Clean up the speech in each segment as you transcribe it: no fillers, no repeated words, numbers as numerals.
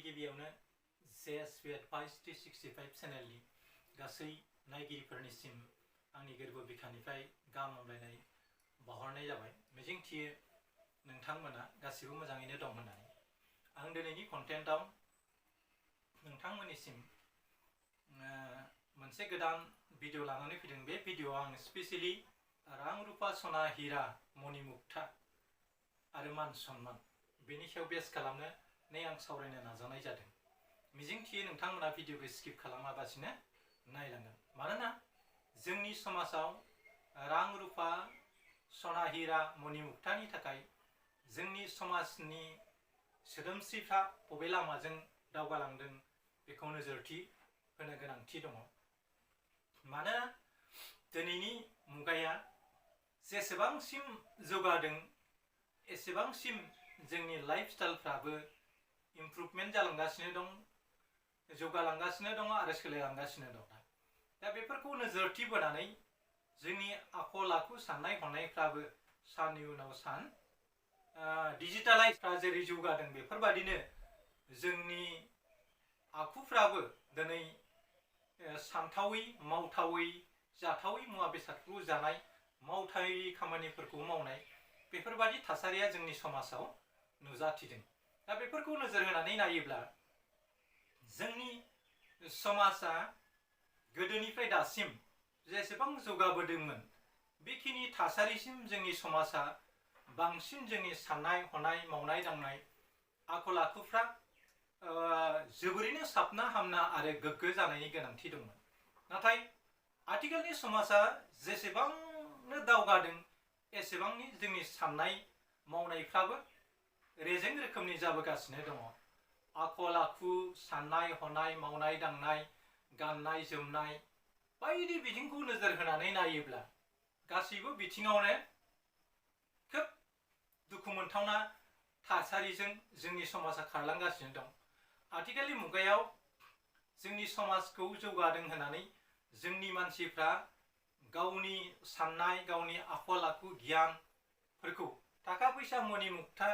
गिबियावनो JSP Advice 365 चेनेलनि गासै नायगिरिफोरनिसिम आंनि गोरबो बिखानिफ्राय गाहाम हामलायनाय बावहरनाय जाबाय। मिजिंथियो नोंथांमोना गासिबो मोजाङैनो दं होननानै। आं दिनैनि कन्टेन्टआव नोंथांमोननिसिम मोनसे गोदान भिडिअ लानानै फैदों। बे भिडिअआव आं स्पेसियेलि रां रुपा सना हिरा मणि मुक्ता आरो मान सन्मान बेनि सायाव बेस खालामनानै आं सावरायनो नाजानाय जादों। मिजिंथियो नोंथांमोना भिडिअखौ स्किप खालामालासिनो नायलांगोन। मानोना जोंनि समाजाव रां रुपा सना हिरा मणि मुक्तानि थाखाय जोंनि समाजनि सोदोमस्रिफ्रा बबे लामाजों दावगालांदों बेखौ नोजोरथि होनो गोनांथि दङ। मानोना दिनैनि मुगाया जेसेबांसिम जौगादों एसेबांसिम जोंनि लाइफ स्टाइलफ्राबो इमप्रुभमेन्ट जालांगासिनो दं, जौगालांगासिनो दङ आरो सोलायलांगासिनो दं। दा बेफोरखौ नोजोरथि बोनानै जोंनि आखल आखु साननाय हनायफ्राबो साननि उनाव सान डिजिटेलाइजफ्रा जेरै जौगादों बेफोरबादिनो जोंनि आखुफ्राबो दिनै सानथावै मावथावै जाथावै मुवा बेसादखौ जानाय, मावथावै खामानिफोरखौ मावनाय बेफोरबादि थासारिया जोंनि समाजाव नुजाथिदों। दा बेफोरखौ नोजोर होनानै नायोब्ला जोंनि समाजा गोदोनिफ्राय दासिम जेसेबां जौगाबोदोंमोन बेखिनि थासारिसिम जोंनि समाजा बांसिन जोंनि साननाय हनाय मावनाय दांनाय आखल आखुफ्रा जोबोरैनो साबना हामना आरो गोग्गो जानायनि गोनांथि दंमोन। नाथाय आथिखालनि समाजा जेसेबांनो दावगादों एसेबांनि जोंनि साननाय मावनायफ्राबो रेजें रोखोमनि जाबोगासिनो दङ। आखल आखु साननाय हनाय मावनाय दांनाय गाननाय जोमनाय बायदि बिथिंखौ नोजोर होनानै नायोब्ला गासैबो बिथिङावनो खोब दुखु मोनथावना थासारिजों जोंनि समाजा खारलांगासिनो दं। आथिखालनि मुगायाव जोंनि समाजखौ जौगादों होननानै जोंनि मानसिफ्रा गावनि साननाय गावनि आखल आखु गियानफोरखौ थाखा फैसा मणि मुक्ता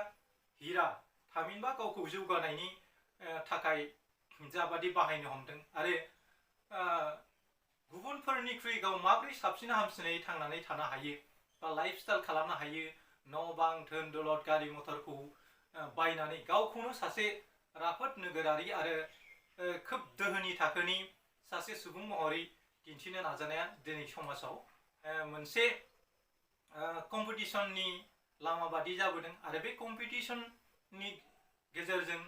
हिरा थामहिनबा गावखौ जौगानायनि थाखाय जाबादि बाहायनो हमदों आरो गुबुनफोरनिख्रुइ गाव माबोरै साबसिन हामसिनै थांनानै थानो हायो बा लाइफ स्टाइल खालामनो हायो, न' बां धोन दौलत गारि मथरखौ बायनानै गावखौनो सासे राफोद नोगोरारि आरो खोब दोहोनि थाखोनि सासे सुबुं महरै दिन्थिनो नाजानाया दिनै समाजाव मोनसे कम्पिटिसननि लामा बादि जाबोदों आरो बे कम्पिटिसननि गेजेरजों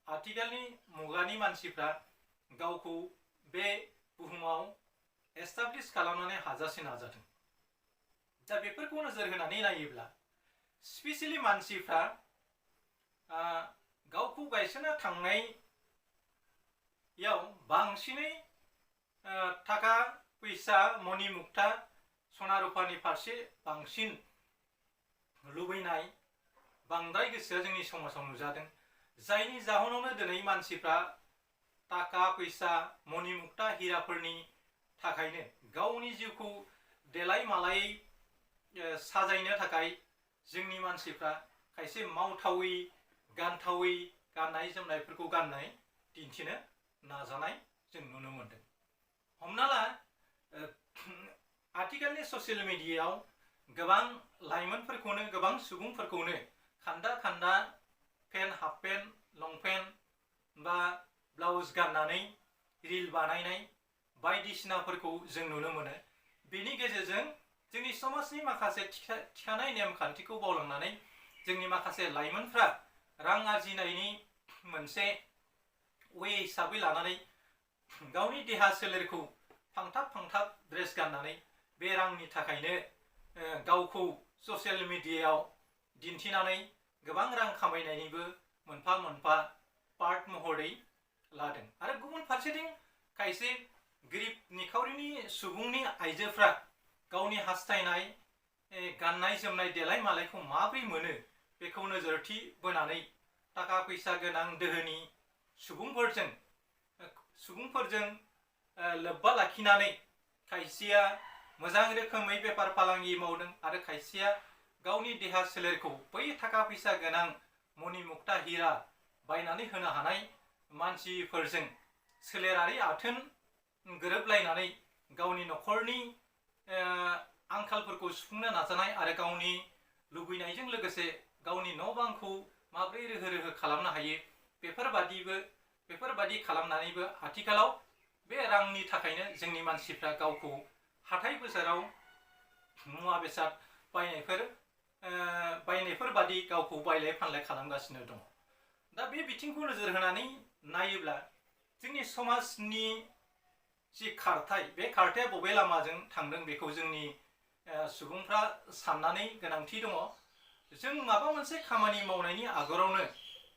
आथिखालनि मुगानि मानसिफ्रा गावखौ बे बुहुमाव एस्टाब्लिश खालामनानै हाजासे नाजादों। दा बेफोरखौ नोजोर होनानै नायोब्ला स्पेसियेलि मानसिफ्रा गावखौ गायसनना थांनायाव बांसिनै थाखा फैसा मणि मुक्ता सना रुपानि फारसे बांसिन लुबैनाय बांद्राय गोसोआ जोंनि समाजाव नुजादों। जायनि जाहोनावनो दिनै मानसिफ्रा थाखा फैसा मणि मुक्ता हिराफोरनि थाखायनो गावनि जिउखौ देलाय मालायै साजायनो थाखाय जोंनि मानसिफ्रा खायसे मावथावै गानथावै गाननाय जोमनायफोरखौ गाननाय दिन्थिनो नाजानाय जों नुनो मोनदों। हमना ला आथिखालनि ससियेल मिडियायाव गोबां लाइमोनफोरखौनो गोबां सुबुंफोरखौनो खान्दा खान्दा पेन्ट हाफ पेन्ट लंपेन्ट बा ब्लाउस गाननानै रिल बानायनाय बायदिसिनाफोरखौ जों नुनो मोनो। बेनि गेजेरजों जोंनि समाजनि माखासे थिखानाय नेमखान्थिखौ बावलांनानै जोंनि माखासे लाइमोनफ्रा रां आरजिनायनि मोनसे वे हिसाबै लानानै गावनि देहा सोलेरखौ फांथाब फांथाब ड्रेस गाननानै बे रांनि थाखायनो गावखौ ससियेल मिडियायाव दिन्थिनानै गोबां रां खामायनायनिबो मोनफा मोनफा पार्ट महरै लादों। आरो गुबुन फारसेथिं खायसे गोरिब निखावरिनि सुबुंनि आइजोफ्रा गावनि हास्थायनाय गाननाय जोमनाय देलाय मालायखौ माबोरै मोनो बेखौ नोजोरथि बोनानै थाखा फैसा गोनां दोहोनि सुबुंफोरजों लोब्बा लाखिनानै खायसेया मोजां रोखोमै बेफार फालांगि मावदों आरो खायसेया गावनि देहा सोलेरखौ बै थाखा फैसा गोनां मणि मुक्ता हिरा बायनानै होनो हानाय मानसिफोरजों सोलेरारि आथोन गोरोबलायनानै गावनि न'खरनि आंखालफोरखौ सुफुंनो नाजानाय आरो गावनि लुबैनायजों लोगोसे गावनि न' बांखौ माबोरै रोहो रोहो खालामनो हायो बेफोरबादि खालामनानैबो आथिखालाव बे रांनि थाखायनो जोंनि मानसिफ्रा गावखौ हाथाय बाजाराव मुवा बेसाद बायनायफोर बादि गावखौ बायलाय फानलाय खालामगासिनो दङ। दा बे बिथिंखौ नोजोर होनानै नायोब्ला जोंनि समाजनि जि खारथाय बे खारथाया बबे लामाजों थांदों बेखौ जोंनि सुबुंफ्रा साननानै गोनांथि दङ। जों माबा मोनसे खामानि मावनायनि आगोलावनो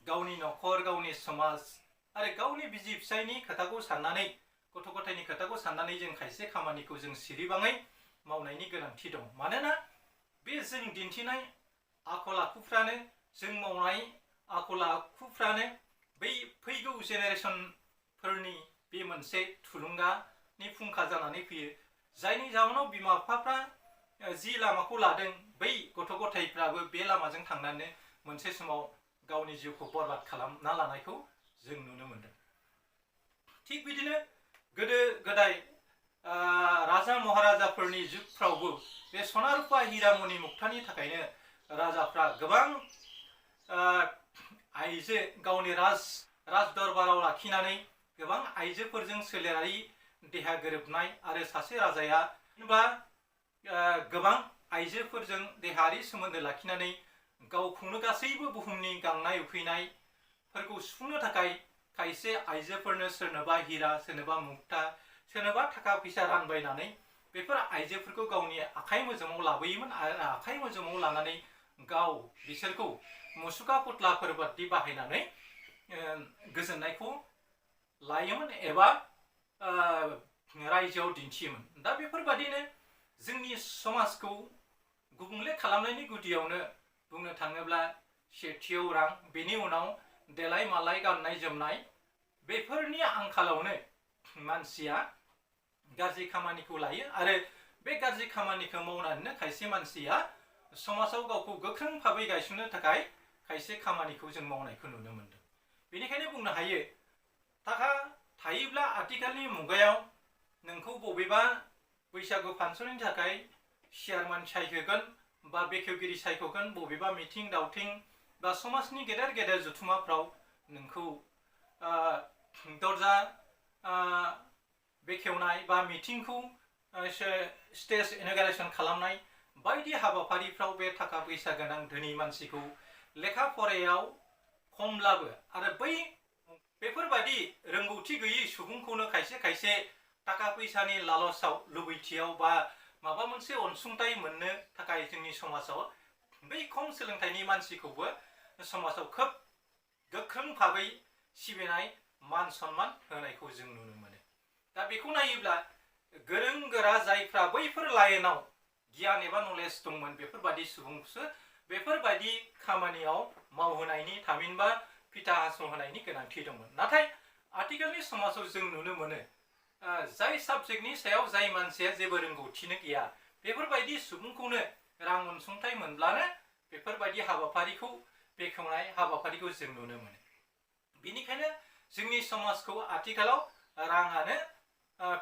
गावनि न'खर गावनि समाज आरो गावनि बिसि फिसायनि खोथाखौ साननानै गथ' गथायनि खोथाखौ साननानै जों खायसे खामानिखौ जों सिरिबाङै मावनायनि गोनांथि दं। मानोना बे जों दिन्थिनाय आखल आखुफ्रानो जों मावनाय आखल आखुफ्रानो बै फैगौ जेनेरेसनफोरनि बे मोनसे थुलुंगानि फुंखा जानानै फैयो, जायनि जाहोनाव बिमा बिफाफ्रा जि लामाखौ लादों बै गथ' गथायफ्राबो बे लामाजों थांनानै मोनसे समाव गावनि जिउखौ बरबाद खालामना लानायखौ जों नुनो मोनदों। थिग बिदिनो गोदो गोदाय राजा महाराजाफोरनि जुगफ्रावबो बे सना रुपा हिरा मणि मुक्तानि थाखायनो राजाफ्रा गोबां आइजो गावनि राज दरबाराव लाखिनानै गोबां आइजोफोरजों सोलेरारि देहा गोरोबनाय आरो सासे राजाया गोबां आइजोफोरजों देहायारि सोमोन्दो लाखिनानै गावखौनो गासैबो बुहुमनि गांनाय उखैनायफोरखौ सुफुंनो थाखाय खायसे आइजोफोरनो सोरनोबा हिरा सोरनोबा मुक्ता सोरनोबा थाखा फैसा रानबायनानै बेफोर आइजोफोरखौ गावनि आखाइ मोजोमाव लाबोयोमोन आरो आखाइ मोजोमाव लानानै गाव बिसोरखौ मुसुखा पुतलाफोर बादि बाहायनानै गोजोननायखौ लायोमोन एबा रायजोआव दिन्थियोमोन। दा बेफोरबादिनो जोंनि समाजखौ गुबुंले खालामनायनि गुदियावनो बुंनो थाङोब्ला सेथियाव रां, बेनि उनाव देलाय मालाय गाननाय जोमनाय, बेफोरनि आंखालावनो मानसिया गाज्रि खामानिखौ लायो आरो बे गाज्रि खामानिखौ मावनानैनो खायसे मानसिया समाजाव गावखौ गोख्रों भाबै गायसननो थाखाय खायसे खामानिखौ जों मावनायखौ नुनो मोनदों। बेनिखायनो बुंनो हायो थाखा थायोब्ला आथिखालनि मुगायाव नोंखौ बबेबा बैसागु फांसननि थाखाय चेयारमेन सायख'गोन बा बेखेवगिरि सायख'गोन, बबेबा मिथिं दावथिं बा समाजनि गेदेर गेदेर जथुमाफ्राव नोंखौ दरजा बेखेवनाय बा मिथिंखौ स्टेज इन'ग्रेसन खालामनाय बायदि हाबाफारिफ्राव बे थाखा फैसा गोनां धोनि मानसिखौ लेखा फरायाव खमब्लाबो आरो बेफोरबादि रोंगौथि गैयै सुबुंखौनो खायसे थाखा फैसानि लालसाव लुबैथियाव बा माबा मोनसे अनसुंथाइ मोननो थाखाय जोंनि समाजाव बै खम सोलोंथाइनि मानसिखौबो समाजाव खोब गोख्रों भाबै सिबिनाय मान सन्मान होनायखौ जों नुनो मोनो। दा बेखौ नायोब्ला गोरों गोरा जायफ्रा बैफोर लाइनाव गियान एबा नलेज दंमोन बेफोरबादि सुबुंखौसो बेफोरबायदि खामानियाव मावहोनायनि थामहिनबा फिथा हास'होनायनि गोनांथि दंमोन। नाथाय आथिखालनि समाजाव जों नुनो मोनो जाय साबजेक्टनि सायाव जाय मानसिया जेबो रोंगौथिनो गैया बेफोरबायदि सुबुंखौनो रां अनसुंथाइ मोनब्लानो बेफोरबायदि हाबाफारिखौ बेखेवनाय हाबाफारिखौ जों नुनो मोनो। बेनिखायनो जोंनि समाजखौ आथिखालाव राङानो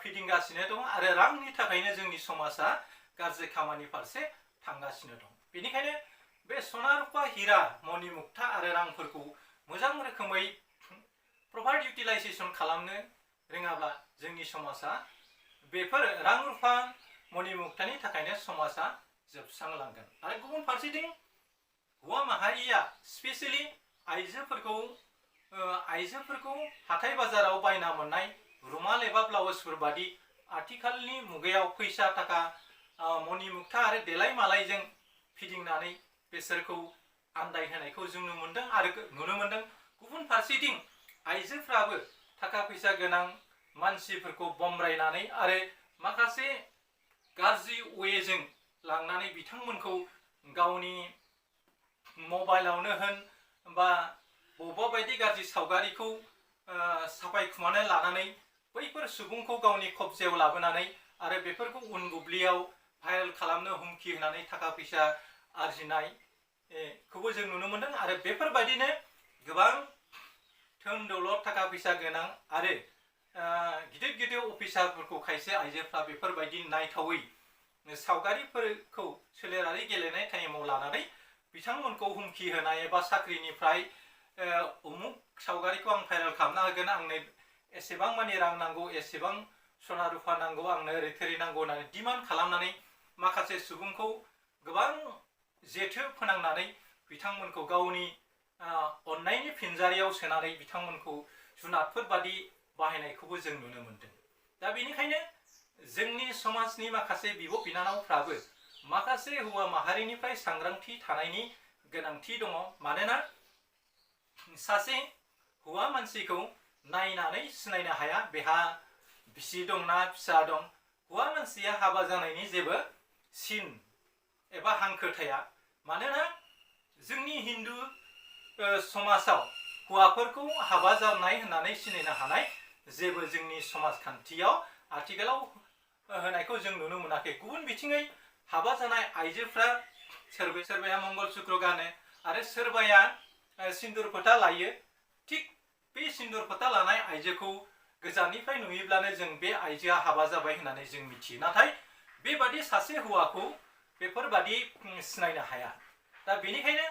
फिदिंगासिनो दं आरो रांनि थाखायनो जोंनि समाजा गाज्रि खामानि फारसे थांगासिनो दं। बेनिखायनो बे सना रुपा हिरा मणि मुक्ता आरो रांफोरखौ मोजां रोखोमै प्रपार इउटिलाइजेसन खालामनो रोङाब्ला जोंनि समाजा बेफोर रां रुपा मणि मुक्तानि थाखायनो समाजा जोबस्रांलांगोन। आरो गुबुन फारसेथिं हौवा माहारिया स्पेसियेलि आइजोफोरखौ हाथाय बाजाराव बायना मोननाय रुमाल एबा ब्लाउसफोर बादि आथिखालनि मुगायाव फैसा थाखा मणि मुक्ता आरो देलाय मालायजों फिदिंनानै बिसोरखौ आन्दायहोनायखौ जों नुनो मोनदों। गुबुन फारसेथिं आइजोफ्राबो थाखा फैसा गोनां मानसिफोरखौ बमब्रायनानै आरो माखासे गाज्रि वेजों लांनानै बिथांमोनखौ गावनि मबाइलावनो होन बा बबेबा बायदि गाज्रि सावगारिखौ साफायखुमाना लानानै बैफोर सुबुंखौ गावनि कब्जायाव लाबोनानै आरो बेफोरखौ उन बुब्लियाव भाइरेल खालामनो हुमखि होनानै थाखा फैसा आरजिनायखौबो जों नुनो मोनदों। आरो बेफोरबायदिनो गोबां धोन दौलत थाखा फैसा गोनां आरो गिदिर गिदिर अफिसारफोरखौ खायसे आइजोफ्रा बेफोरबायदि नायथावै सावगारिफोरखौ सोलेरारि गेलेनाय टाइमाव लानानै बिथांमोनखौ हुमखि होनाय एबा साख्रिनिफ्राय उमुक सावगारिखौ आं भाइरेल खालामना होगोन, आंनो एसेबां मानि रां नांगौ, एसेबां सना रुफा नांगौ, आंनो ओरै थोरै नांगौ होननानै डिमान्ड खालामनानै माखासे सुबुंखौ गोबां जेथो फोनांनानै बिथांमोनखौ गावनि अननायनि फिनजारियाव सोनानै बिथांमोनखौ जुनादफोर बादि बाहायनायखौबो जों नुनो मोनदों। दा बेनिखायनो जोंनि समाजनि माखासे बिब' बिनानावफ्राबो माखासे हौवा माहारिनिफ्राय सांग्रांथि थानायनि गोनांथि दङ। मानोना सासे हौवा मानसिखौ नायनानै सिनायनो हाया बेहा बिसि दंना फिसा दं। हौवा मानसिया हाबा जानायनि जेबो सिन एबा हांखो थाया। मानोना जोंनि हिन्दु समाजाव हौवाफोरखौ हाबा जानाय होननानै सिनायनो हानाय जेबो जोंनि समाजखान्थियाव आथिखालाव होनायखौ जों नुनो मोनाखै। गुबुन बिथिङै हाबा जानाय आइजोफ्रा सोरबाया मंगलसूत्र गानो आरो सोरबाया सिन्दुर फोथा लायो। थिग बे सिन्दुर फोथा लानाय आइजोखौ गोजाननिफ्राय नुयोब्लानो जों बे आइजोआ हाबा जाबाय होननानै जों मिथियो। नाथाय बेबादि सासे हौवाखौ बेफोरबादि सिनायनो हाया। दा बेनिखायनो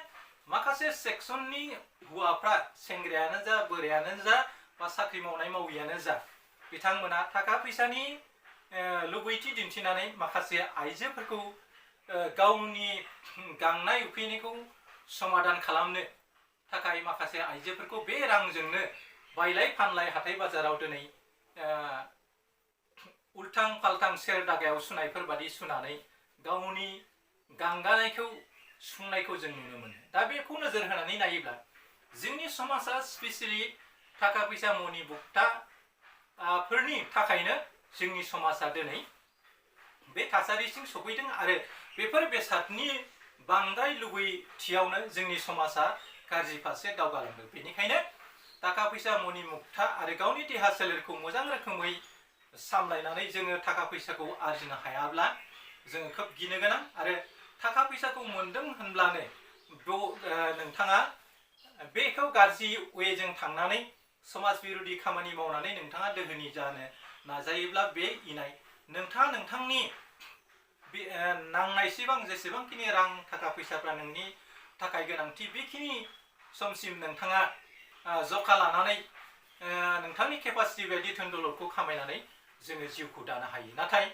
माखासे सेक्सननि हौवाफ्रा सेंग्रायानो जा बोरायानो जा बा साख्रि मावनाय मावियानो जा बिथांमोना थाखा फैसानि लुबैथि दिन्थिनानै माखासे आइजोफोरखौ गावनि गांनाय उखैनायखौ समाधान खालामनो थाखाय माखासे आइजोफोरखौ बे रांजोंनो बायलाय फानलाय हाथाय बाजाराव दिनै उल्थां फाल्थां सेर दागायाव सुनायफोर बादि सुनानै गावनि गांगानायखौ सुफुंनायखौ जों नुनो मोनो। दा बेखौ नोजोर होनानै नायोब्ला जोंनि समाजा स्पेसियेलि थाखा फैसा मनि बुक्ताफोरनि थाखायनो जोंनि समाजा दिनै बे थासारिसिम सफैदों आरो बेफोर बेसादनि बांद्राय लुबैथियावनो जोंनि समाजा गाज्रि फारसे दावगालांदों। बेनिखायनो थाखा फैसा मनि मुक्ता आरो गावनि देहा सोलेरखौ मोजां रोखोमै सामलायनानै जोङो थाखा फैसाखौ आरजिनो हायाब्ला जोङो खोब गिनो गोनां। आरो थाखा फैसाखौ मोनदों होनब्लानो नोंथाङा बेखौ गाज्रि वेजों थांनानै समाज बिरोधी खामानि मावनानै नोंथाङा दोहोनि जानो नाजायोब्ला बे इनाय। नोंथाङा नोंथांनि नांनायसेबां जेसेबांखिनि रां थाखा फैसाफ्रा नोंनि थाखाय गोनांथि बेखिनि समसिम नोंथाङा जखा लानानै नोंथांनि केपासिटि बायदि धोन दौलतखौ खामायनानै जोङो जिउखौ दानो हायो। नाथाय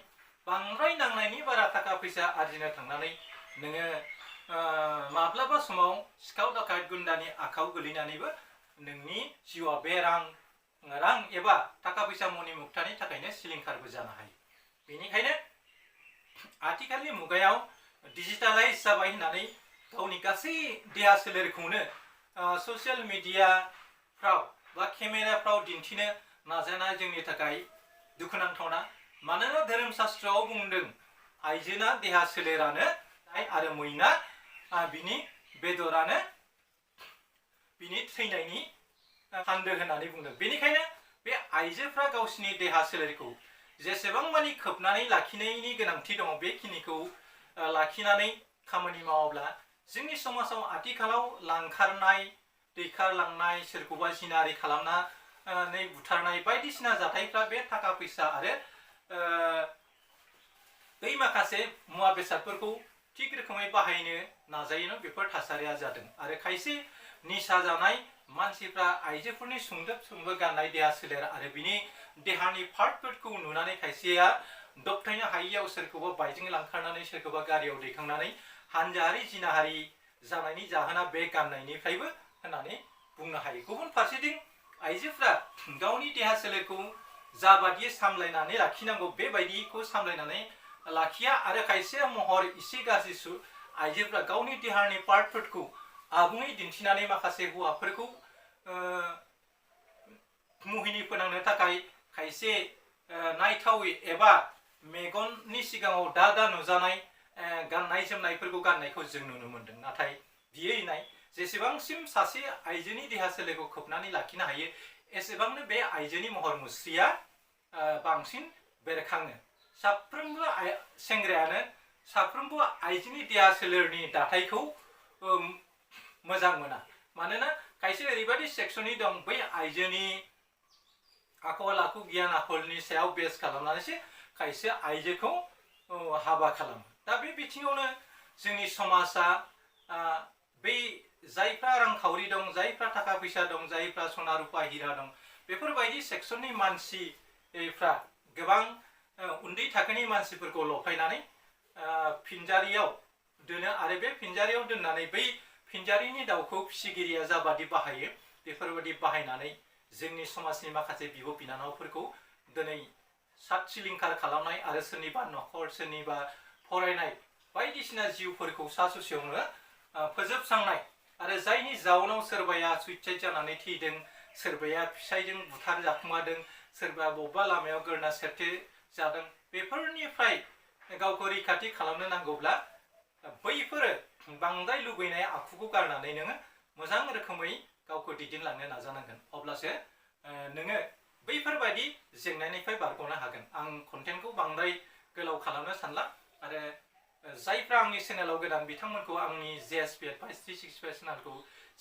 बांद्राय नांनायनि बारा थाखा फैसा आरजिनो थांनानै नोङो माब्लाबा समाव सिखाव दाखायत गुन्दानि आखायाव गोलैनानैबो नोंनि जिउआ बे रां एबा थाखा फैसा मनि मुक्तानि थाखायनो सिलिंखारबो जानो हायो। बेनिखायनो आथिखालनि मुगायाव डिजिटालाइज जाबाय होननानै गावनि गासै देहा सोलेरखौनो ससियेल मिडियाफ्राव बा केमेराफ्राव दिन्थिनो नाजानाया जोंनि थाखाय दुखुनांथावना। मानोना धोरोम शास्त्रआव बुंदों आइजोना देहा सोलेरानो आरो मैना बिनि बेदरानो बिनि थैनायनि फान्दो होननानै बुंदों। बेनिखायनो बे आइजोफ्रा गावसिनि देहा सोलेरखौ जेसेबां मानि खोबनानै लाखिनायनि गोनांथि दङ बेखिनिखौ लाखिनानै खामानि मावाब्ला जोंनि समाजाव आथिखालाव लांखारनाय दैखारलांनाय सोरखौबा जिनाहारि खालामनानै बुथारनाय बायदिसिना जाथायफ्रा बे थाखा फैसा आरो बै माखासे मुवा बेसादफोरखौ थिग रोखोमै बाहायनो नाजायोनो बेफोर थासारिया जादों। आरो खायसे निसा जानाय मानसिफ्रा आइजोफोरनि सुंदोब गाननाय देहा सोलेर आरो बिनि देहानि पार्टफोरखौ नुनानै खायसेया दबथायनो हायियाव सोरखौबा बाइकजों लांखारनानै सोरखौबा गारियाव दैखांनानै हानजायारि जिनाहारि जानायनि जाहोना बे गाननायनिफ्रायबो होननानै बुंनो हायो। गुबुन फारसेथिं आइजोफ्रा गावनि देहा सोलेरखौ जाबादि सामलायनानै लाखिनांगौ बेबायदिखौ सामलायनानै लाखिया आरो खायसे महर एसे गाज्रि आइजोफ्रा गावनि देहानि पार्टफोरखौ आबुङै दिन्थिनानै माखासे हौवाफोरखौ मुहिनि फोनांनो थाखाय खायसे नायथावै एबा मेगननि सिगाङाव दा नुजानाय गाननाय जोमनायफोरखौ गाननायखौ जों नुनो मोनदों। नाथाय बियो इनाय जेसेबांसिम सासे आइजोनि देहा सोलेरखौ खोबनानै लाखिनो हायो एसेबांनो बे आइजोनि महर मुस्रिया बांसिन बेरखाङो। साफ्रोमबो सेंग्रायानो साफ्रोमबो आइजोनि देहा सोलेरनि दाथायखौ मोजां मोना। मानोना खायसे ओरैबायदि सेक्सननि दं बै आइजोनि आखल आखु गियान आखलनि सायाव बेस खालामनानैसो खायसे आइजोखौ हाबा खालामो। दा बे बिथिङावनो जोंनि समाजा बै जायफ्रा रांखावरि दं, जायफ्रा थाखा फैसा दं, जायफ्रा सना रुपा हिरा दं, बेफोरबायदि सेक्सननि मानसिफ्रा गोबां उन्दै थाखोनि मानसिफोरखौ लफायनानै फिनजारियाव दोनो आरो बे फिनजारियाव दोननानै बै फिनजारिनि दाउखौ फिसिगिरिया जाबादि बाहायो बेफोरबायदि बाहायनानै जोंनि समाजनि माखासे बिब' बिनानावफोरखौ दिनै सात सिलिंखार खालामनाय आरो सोरनिबा न'खर सोरनिबा फरायनाय बायदिसिना जिउफोरखौ सा ससेयावनो फोजोबस्रांनाय आरो जायनि जाउनाव सोरबाया सुइसाइड जानानै थैदों, सोरबाया फिसायजों बुथार जाखुमादों, सोरबा बबेबा लामायाव गोरना सेरथे जादों। बेफोरनिफ्राय गावखौ रैखाथि खालामनो नांगौब्ला बैफोरो बांद्राय लुबैनाय आखुखौ गारनानै नोङो मोजां रोखोमै गावखौ दैदेनलांनो नाजानांगोन। अब्लासो नोङो बैफोरबायदि जेंनानिफ्राय बारग'नो हागोन। आं कन्टेन्टखौ बांद्राय गोलाव खालामनो सानला आरो जायफ्रा आंनि चेनेलाव गोदान बिथांमोनखौ आंनि JSP Advice 365 चेनेलखौ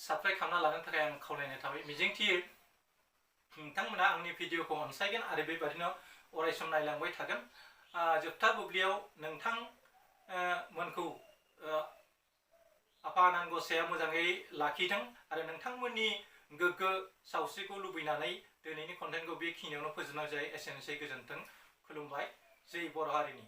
साबस्क्राइब खालामना लानो थाखाय आं खावलायनाय थाबाय। मिजिंथियो नोंथांमोना आंनि भिडिअखौ अनसायगोन आरो बेबायदिनो अरायसम नायलांबाय थागोन। जोबथा बुब्लियाव नोंथांमोनखौ आफा आनान गसाया मोजाङै लाखिथों आरो नोंथांमोननि गोग्गो सावस्रिखौ लुबैनानै दिनैनि कन्टेन्टखौ बेखिनियावनो फोजोबनाय जायो। एसेनोसै, गोजोन्थों, खुलुमबाय। जै बर' हारिनि।